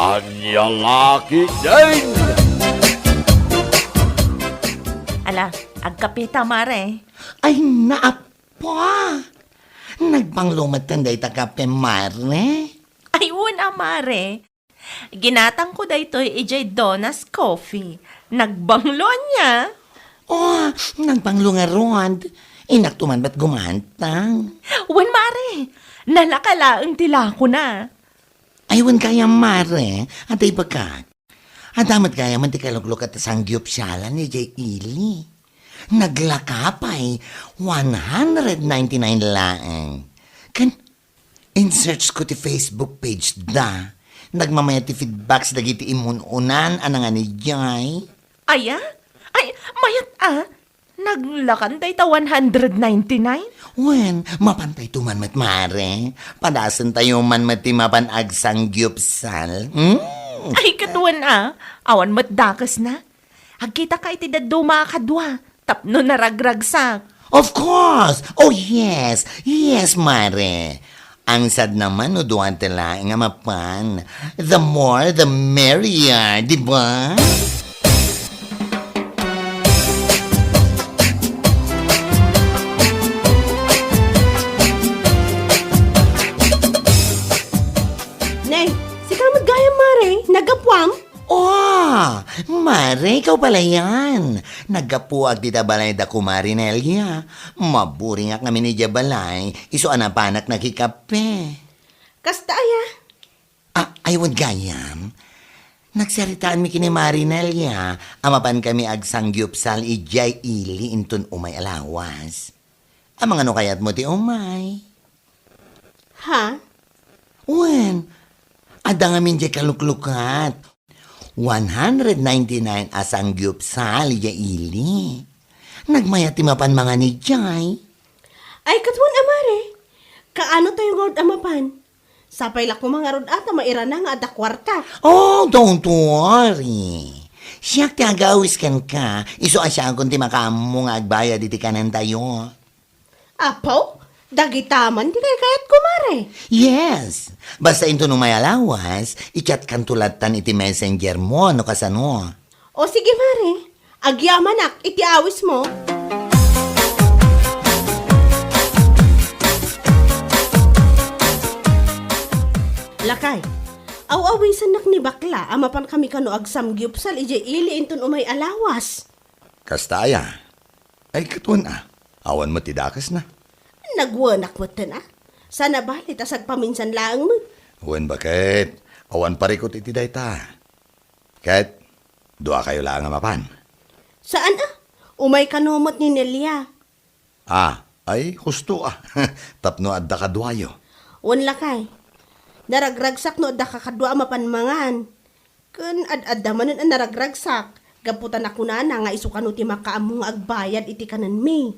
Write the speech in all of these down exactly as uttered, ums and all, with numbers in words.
Ania la ketdin? Ala, agkape ta, mare. Ay, naapa! Nagbanglo met dayta kape, mare? Ay, wen a, mare. Ginatangko daytoy idiay Donna's Coffee. Nagbanglo ania? Oh, nagbanglo ngarud. Innakto man met gumatang. Wen, mare. Nalaka laeng ti lakona. Ay, wen gayam, mare. Adda ibagat. Adda met gayam ti kaluklukat a sanggupsalan idiay ili. Naglaka pay, one hundred ninety-nine laeng. Ken, in-searchko ti Facebook page da. Nagmamayat ti feedbacks dagiti immun-unan a nangan idiay. Aya? Ay, mayat a? Naglakan dayta one hundred ninety-nine? Wen, mapantayto man met, mare. Padasentayo man met ti mapan agsanggupsal. Hmm? Ay, ket wen a. Awan met dakesna. Agkitaka iti dadduma a kadua tapno naragragsak. Of course! Oh, yes! Yes, mare! Ang sadna man no dua ti laeng a mapan, the more the merrier, di ba? Ne, sika met gayam, mare, naggapuam? Oh, mare, ikaw pala yan. Naggapuak dita balay da kumare Nelia. Maburingak ngamin idiay balay, isu a napanak nakikape. Kasta aya? Ah, ay, wen gayam. Nagsaritaanmi ken ni Mare Nelia a mapankami agsanggupsal idiay ili inton umay a lawas. Amangan no kayatmo ti umay? Ha? Wen, adda ngamin diay kaluklukat. One hundred ninety-nine a sanggupsal idiay ili. Nagmayat ti mapan mangan idiay. Ay, ket wen a, mare. Kaano tayo ngarud a mapan? Sapay la koma ngarud a ta mairana nga adda kuarta. Oh, don't worry. Siak ti agawis kenka, isu a siakon ti makaammo nga agbayad iti kanentayo. Apo, dagita man ti kaykayatko, mare. Yes. Basta inton umay a lawas, i-chat kanto lattan iti messenger mo, no kasano. O sige, mare. Agyamanak iti awismo. Lakay, aw-awisennak ni bakla a mapankami kano agsamgiupsal idiay ili inton umay a lawas. Kasta aya? Ay, ket wen a, awan met ti dakesna. Nagwenak metten a. Saan a bale ta sagpaminsan laeng met. Wen baket, awan parikut iti dayta. Ket, duakayo laeng a mapan. Saan a? Umay kano met ni Nelia. Ah, ay, husto a. Tapno adda kaduayo. Wen lakay. Naragragsak no adda kakadua a mapan mangan. Ken ad-adda manen a naragragsak, gapu ta nakunana nga isu kano ti makaammo nga agbayad iti kanenmi.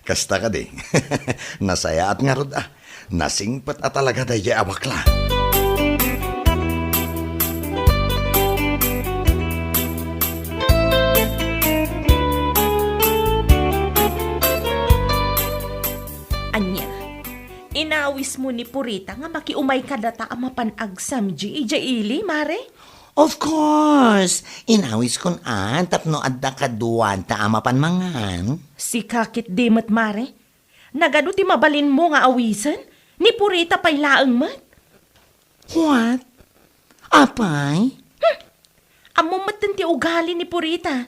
Kasta kadi. Nasayaat ngarud a. Nasingpet a talaga daydiay a bakla. Ania, inawismo ni Purita nga makiumay kadata a mapan agsamgi idiay ili, mare? Of course! Inawiskon a tapno adda kaduata a mapan mangan. Sika ketdi met, mare. Nagadu ti mabalinmo nga awisen? Ni Purita pay laeng met. What? Apay? Hmm. Ammom metten ti ugali ni Purita.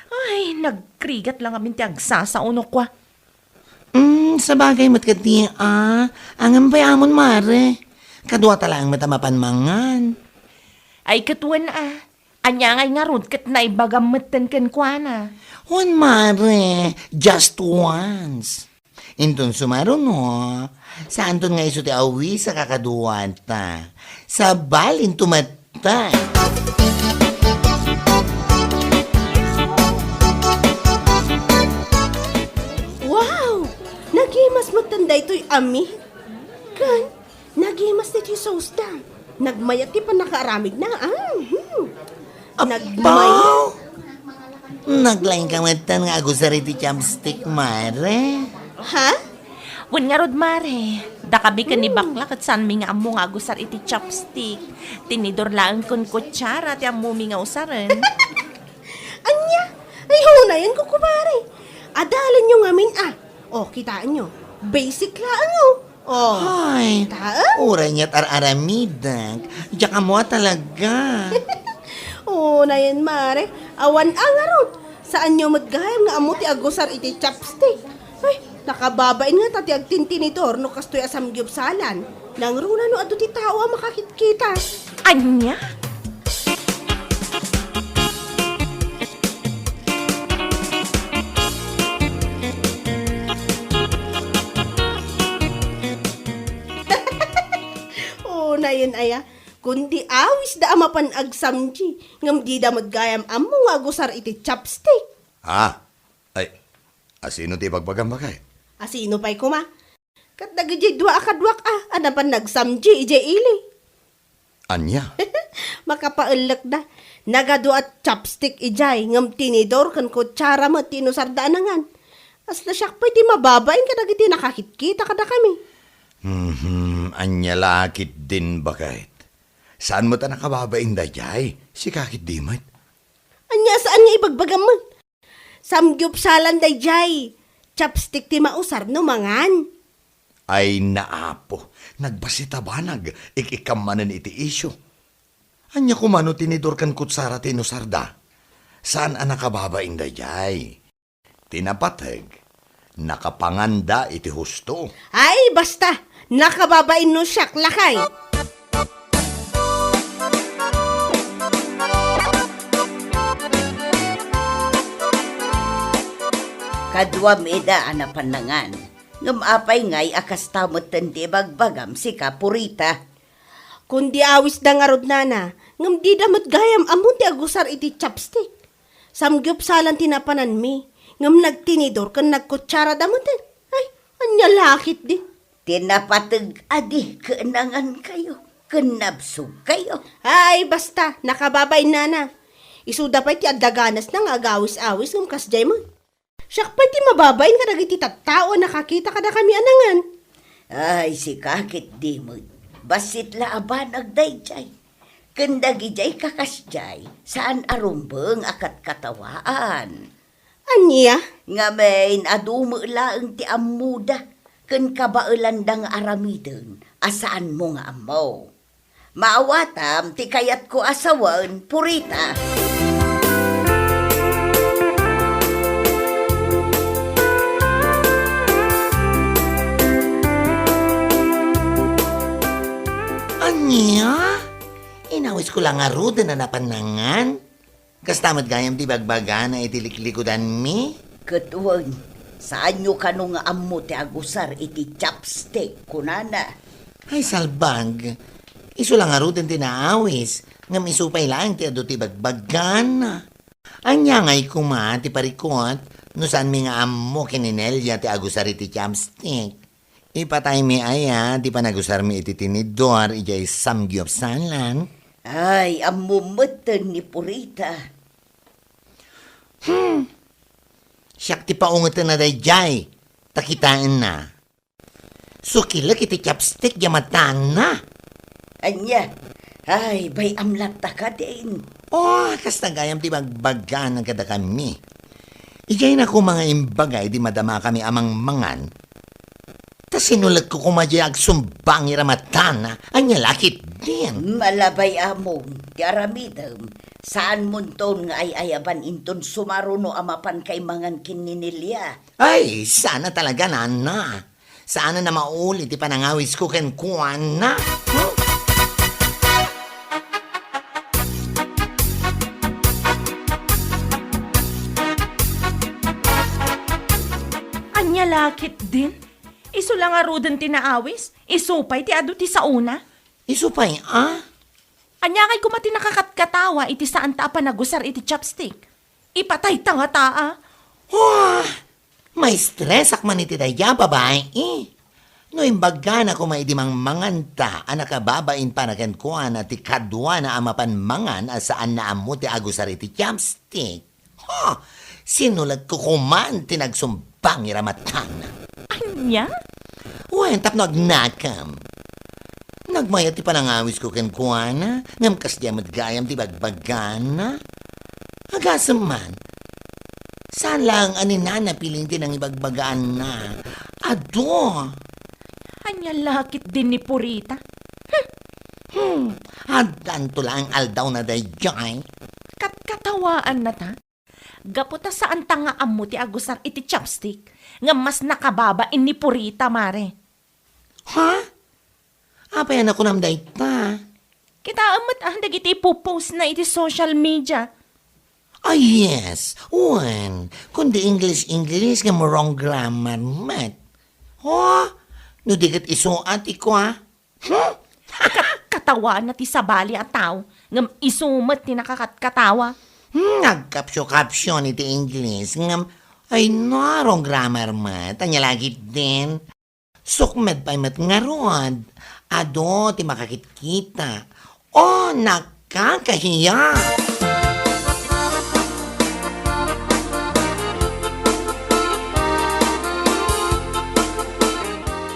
Ay, nagrigat la ngamin ti agsasao no kua. Mm, sabagay met ketdi a. Ngem pay amon, mare. Kaduata laeng met a mapan mangan. Ay, ket wen a. Ania ngay ngarud ket naibagam metten kenkuana? Wen, mare, just once. Inton sumaruno, saanton nga isu ti awis a kakaduata. Sabalinto met ta. Wow! Nagimas metten daytoy a mi. Ken, nagimas daytoy sauce da. Nagmayat ti pannakaaramidna. Ah, hmm. Appaw! Nagmayat. Naglaingka metten nga agusar iti chopstick, mare. Ha? Wen ngarud, mare, dakami ken ni bakla ket saanmi nga ammo nga agusar iti chopstick. Tinidor laeng ken kutsara ti ammomi nga usaren. Ania? Ay, unayenko, kumare. Adalanyo ngamin, a. O, kitaenyo. Basic laeng, o. O, Ay, kitaen? Uray niya ar-aramidek. Diak ammo a talaga. Unayen, mare. Awan a ngarud. Saanyo met gayam nga ammo ti agusar iti chopstick. Ay, nakababain ngata ti agtintinidor no kastoy a samgiupsalan. Nangruna no adu ti tao a makakitkita. Ania? Unayen aya, kundi awisda a mapan agsamgi, ngem dida met gayam ammo nga agusar iti chopstick. Ah, ay, asino ti ibagbagam, baket? Asino pay koma? Ket dagidiay dua a kaduak a, a napan nagsamgi idiay ili. Ania? Makapaellekda. Nagadua a chopstick idiay, ngem tinidor ken kutsara met ti inusarda a nangan. Kasla siak pay ti mababain kadagiti nakakitkita kadakami. Mhm, ania la ketdin, baket? Saan met a nakababain daydiay? Sika ketdi met. Ania saan nga ibagbagam met? Samgiupsalan daydiay. Chopstick ti mausar no mangan. Ay, naapo, nagbassit a banag, ik-ikkam manen iti isyu. Ania koma no tinidor ken kutsara ti inusarda? Saan a nakababain daydiay. Ti napateg, nakapanganda iti husto. Ay, basta! Nakababain no siak, lakay! Kaduam ida a napan nangan. Ngem apay ngay a kasta metten ti ibagbagam, sika, Purita? Kundi awisda ngarud, nana, ngem dida met gayam ammo ti agusar iti chopstick. Samgiupsalan ti napananmi, ngem nagtinidor ken nagkutsarada metten. Ay, ania la ketdi? Ti napateg a di ket nangankayo, ken nabsogkayo. Ay, basta, nakababain, nana. Isuda pay ti adda ganasna nga agawis-awis ngem kasdiay met. Siak pay ti mababain kadagiti tattao a nakakita kadakami a nangan. Ay, sika ketdi met. Bassit la a banag daydiay. Ken dagidiay kakasdiay, saan a rumbeng a katkatawaan. Ania? Ngamin, adu met laeng ti ammoda, ken kabaelanda nga aramiden a saanmo nga ammo. Maawatam ti kayatko a sawen, Purita. Ania? Inawisko la ngaruden a napan nangan? Kasta met gayam ti bagbagana iti liklikudanmi? Ket wen, saanyo kano nga ammo ti agusar iti chopstick, kunana. Ay, salbag. Isu la ngaruden ti naawis, ngem isu pay laeng ti adu ti bagbagana. Ania ngay koma ti parikut no saanmi nga ammo ken ni Nelia ti agusar iti chopstick? Ipataymi aya ti panagusarmi iti tinidor idiay samgiupsalan? Ay, ammom metten ni Purita. Hmm. Siak ti paungetenna daydiay, ta kitaenna. Sukilek iti chopstick diay matana. Ania? Ay, bay-am latta kadin. Oh, kasta gayam ti bagbagana kadakami. Idiay na koma nga imbaga idi madamakami a mangmangan. Ta sinulekko koma diay agsumbangir a matana, ania la ketdin? Malabay among ti aramidem, saanmonton nga ay-ayaban inton sumaruno a mapan kay mangan ken ni Nelia. Ay, saan a talaga, nana. Saan a mauli ti panangawisko kenkuana. Hmm? Ania la ketdin? Isu la ngaruden ti naawis, isu pay ti adu ti saona. Isu pay, a? Ania ngay koma ti nakakatkatawa iti saanta a panagusar iti chopstick? Ipatayta ngata, a? Wah! Maistresak man iti daydiay a babai. No imbaggana koma idi mangmanganta a nakababain para kenkuana ti kaduana a mapan mangan a saanna ammo ti agusar iti chopstick. Ha! Sinulekko koman ti nagsumbangir a matana. Ania? Wen, tapno agnakam. Nagmayat ti panangawisko kenkuana, ngem kasdiay met gayam ti bagbagana. Agasem man. Saan laeng a ni Nana Piling ti nangibagbagaanna? Adu. Ania la ketdin ni Purita? Hmm, addanto laeng aldawna daydiay. Katkatawaannata? Gapu ta saanta nga ammo ti agusar iti chopstick, ngem mas nakababain ni Purita, mare. Ha? Apay a nakunam dayta? Kitaem met, ah, dagiti ipo-postna iti social media. Ah, yes. Wen, kundi English-English nga wrong grammar met. Oh, no di ket isu a ti kua. Hmm? Kat-, katawana ti sabali a tao, ngem isu met ti nakakatkatawa. Hmm, nagkapsio-kapsio iti English, ngem, ay no, wrong grammar met. Ania la ketdin? Sukmed pay met ngarud. Adu ti makakitkita. Oh, nakakahiya!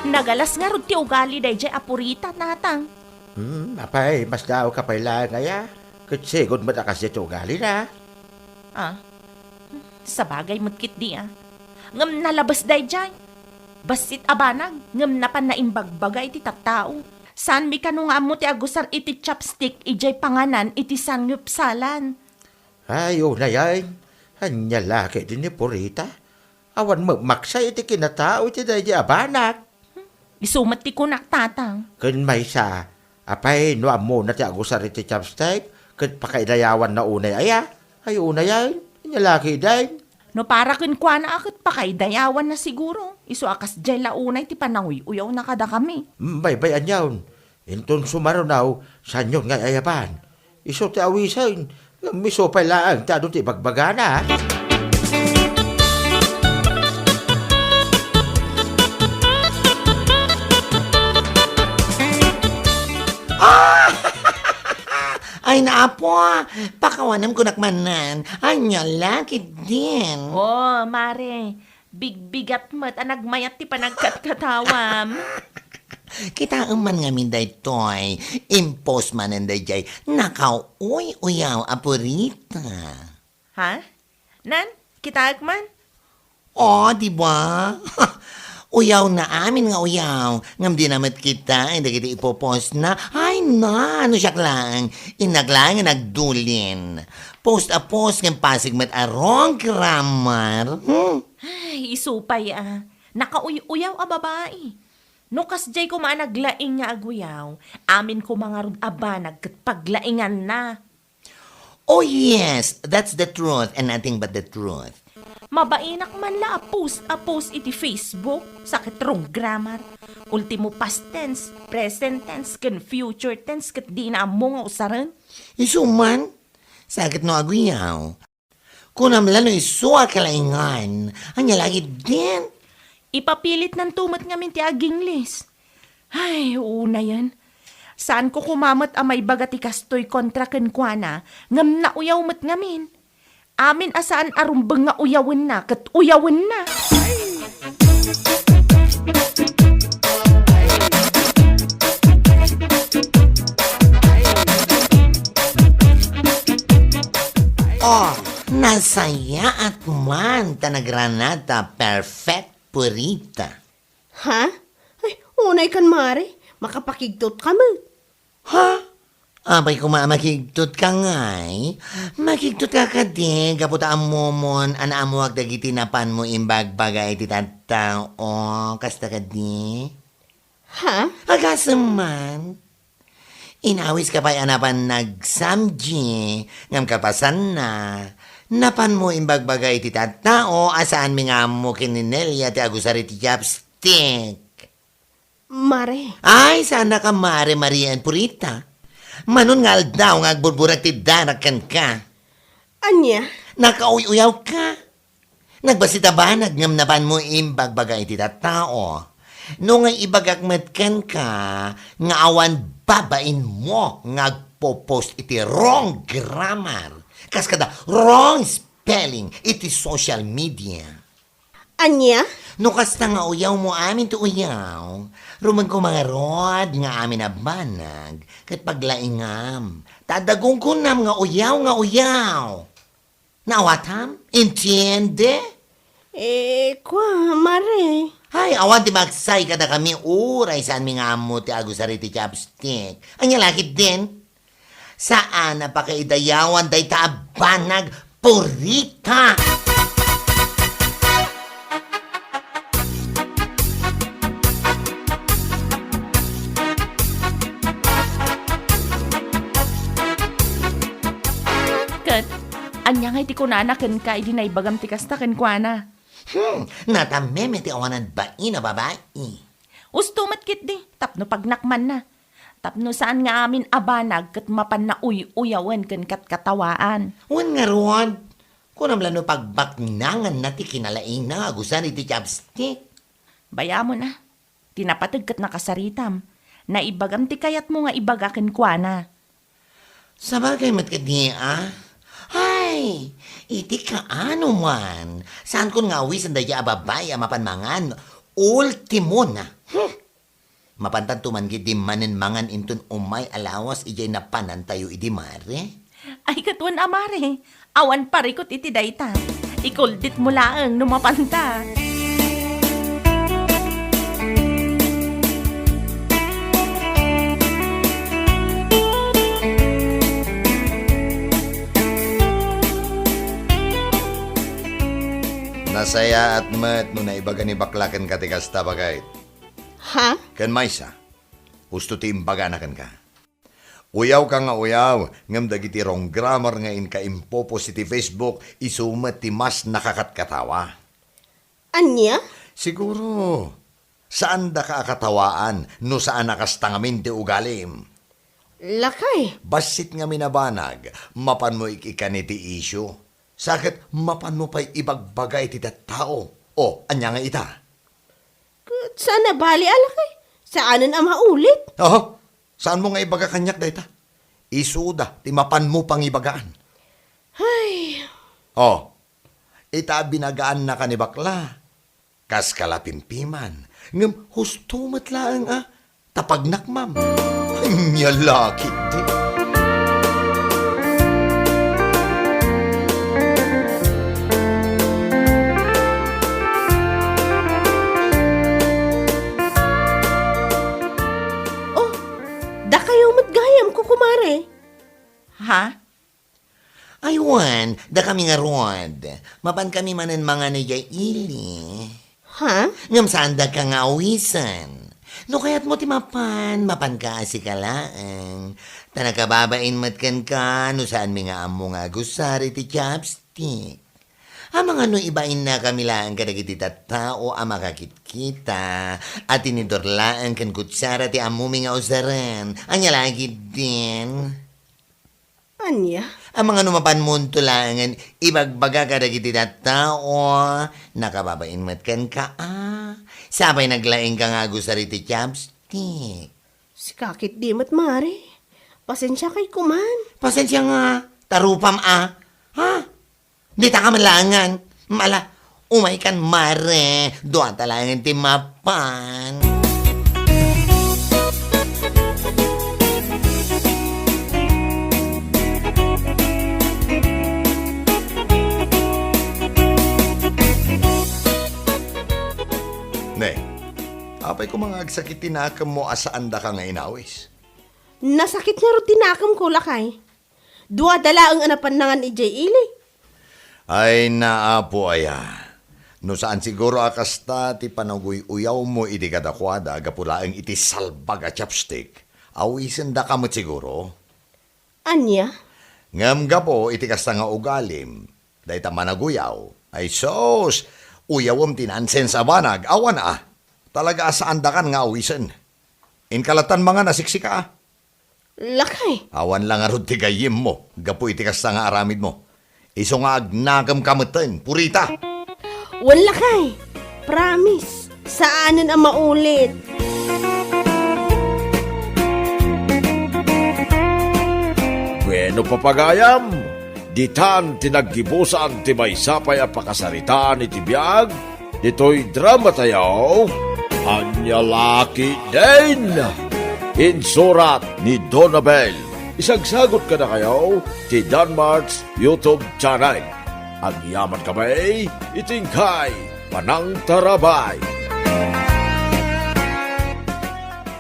Nagalas ngarud ti ugali daydiay a Purita, Tatang. Hmm, apay, masdaawka pay laeng aya? Ket sigud met a kasdiay ti ugalina. Ah, sabagay met ketdi, ah. Ngem nalabes daydiay. Bassit a banag, ngem napan naimbagbaga iti tattao. Saanmi kano nga ammo ti agusar iti chopstick idiay panganan iti sangyupsalan. Ay, unayen. Ania la ketdin ni Purita? Awan met maksa iti kinatao iti daydi a banag. Isu met ti kunak, Tatang. Ken maysa, apay no ammona ti agusar iti chopstick, ket pakaidayawanna unay aya? Ay, unayen, ania la ketdin? No para kenkuana a ket pakaidayawanna siguro, isu a kasdiay la unay ti pananguy-uyawna kadakami. Mm, baybay-anyon. Inton sumarunaw, saanyon nga ay-ayaban. Isu ti awisen, ngem isu pay laeng ti adu ti ibagbagana. Ah! Ay, naapo, pakawanem kunak manen. Ania la ketdin? Oh, mare, bigbigat met a nagmayat ti panagkatkatawam. Kitaem man ngamin daytoy, impost manen daydiay nakauy-uyaw a Purita. Ha? Nan, kitaek man? Oh, di ba? Uyawna amin nga uyaw, ngem dina met kitaen dagiti ipo-postna. Ay na, no siak laeng, innak laeng nga nagdulin. Post a post ngem pasig met a wrong grammar. Hmm? Ay, isu pay a. Nakauy-uyaw a babai. No kasdiay koma a naglaing nga aguyaw, amin koma ngarud a banag ket paglainganna. Oh yes, that's the truth and nothing but the truth. Mabainak man la a post a post iti Facebook, sa ket wrong grammar. Ultimo past tense, present tense, ken future tense ket dina ammo nga usaren. Isu man, sa ket no aguyaw. Kunam la no isu a kalaingan, ania la ketdin? Ipapilitnanto met ngamin ti aginglis. Ay, unayen. Saanko koma met a maibaga ti kastoy kontra kenkuana, ngem nauyaw met ngamin. Amin a saan a rumbeng nga uyawenna ket uyawenna. Oh, nasayaat man ta nagranata perfect Purita. Ha? Ay, unay kan mare, makapakigtot ka met. Ha? Apay koma a makigtot ka ngay? Makigtot ka kadi, gapu ta ammomon a naammoak dagiti napanmo imbagbaga iti tattao. Kasta kadi? Ha? Agasem man. Inawis ka pay a napan nagsamgi, ngem kalpasanna, napanmo imbagbaga iti tattao a saanmi nga ammo ken ni Nelia ti agusar iti chopstick. Mare. Ay, saannaka mare-marean, Purita. Manon nga aldaw nga agburburak ti darak kenka. Ania? Nakauy-uyaw ka. Nagbassit a banag ngem napanmo imbagbaga iti tattao. No nga ibagak met kenka nga awan babainmo nga agpo-post iti wrong grammar, kas kada wrong spelling iti social media. Ania? No kasta nga uyawmo amin ti uyaw, rumenko ngarud nga amin a banag ket paglaingam. Ta adda gunggonam nga uyaw nga uyaw. Naawatam? Entiende? Eh, kua, Mare. Ay, awan ti maksay kadakami, uray saanmi nga ammo ti agusar iti chopstick. Ania la ketdin? Saan a pakaidayawan dayta a banag, purita! Ket, ania ngay ti kunana kenka idi naibagam ti kasta kenkuana? Hmm, natameme ti awanan bain a babai. Usto met ketdi, tapno pagnakmanna. Tapno saan nga amin a banag ket mapanna uy-uyawen ken katkatawaan. Wen ngarud, kunam la no pagbaknanganna ti kinalaingna nga agusar iti chopstick. Bayamon a, ti napateg ket nakasaritam. Naibagam ti kayatmo nga ibaga kenkuana. Sabagay met ketdi a. Ay, iti kaano man, saankon nga awisen daydiay a babai a mapan mangan, ultimo na. Hmm. Mapantanto man ketdi manen mangan inton umay a lawas idiay napanantayo idi, Mare? Ay, ket wen a, Mare, awan parikut iti dayta. Ikulditmo laeng no mapanta. Nasayaat met no naibaga ni bakla kenka ti kasta, baket. Ha? Ken maysa, usto ti imbagana kenka. Uyawka nga uyaw, ngem dagiti wrong grammar nga inka impopost iti Facebook, isu met ti mas nakakatkatawa. Ania? Siguro, saandaka a katawaan no saan a kasta ngamin ti ugalim. Lakay. Bassit ngamin a banag, mapanmo ik-ikkan iti isyu. Sa ket mapanmo pay ibagbaga iti tattao. O, ania nga ita? Ket saan a bali a lakay. Saanen a maulit. Oho, saanmo nga ibaga kaniak dayta? Isuda ti mapanmo pangibagaan. Ay. O, ita a binagaannaka ni bakla. Kas kalapimpiman, ngem husto met laeng a, ta pagnakmam. Ania la ketdi. Oh, dakayo met gayam, kukumare. Ha? Ay wen, dakami ngarud. Mapankami manen mangan idiay ili. Ha? Ngem saandaka nga awisen. No kayatmo ti mapan, mapanka a sika laeng. Ta nakababain met kenka no saanmi nga ammo nga agusar iti chopstick. Amangan no ibainnakami laeng kadagiti tattao a makakitkita a tinidor laeng ken kutsara ti ammomi nga usaren. Ania la ketdin? Ania? Amangan no mapanmonto laengen ibagbaga kadagiti tattao, nakababain met kenka a. Sapay naglaingka nga agusar iti chopstick. Sika ketdi met, Mare. Pasensiakay koman. Pasensia nga, ta rupam a. Ha? Dita ka man laengen. Ala, umaykan, Mare. Duata laengen ti mapan. Ne, apay koma nga agsakit ti nakemmo a saandaka nga inawis? Nasakit ngarud ti nakemko, lakay. Duada laeng a napannangan idiay ili. Ay, naapo aya. No saan siguro a kasta ti panaguy-uyawmo idi kadakuada gapu laeng iti salbag a chopstick, awisendaka met siguro. Ania? Ngem gapu iti kasta nga ugalim, dayta managuyaw, ay sus, uyawem ti nonsense a banag, awan a. Talaga a saandakan nga awisen. Inka lattan mangan a siksika a. Lakay. Awan la ngarud ti gayyemmo gapu iti kasta nga aramidmo. Isu nga agnakemka metten, purita. Wen lakay. Promise. Saanen a maulit. Bueno, papagayam, ditan ti naggibusan ti maysa pay a pakasaritaan iti biag, ditoy dramatayo, Ania La Ketdin. Insurat ni Donabel. Isagsagot kadakayo ti Danmart's YouTube channel. Agyamankami iti inkay panangtarabay.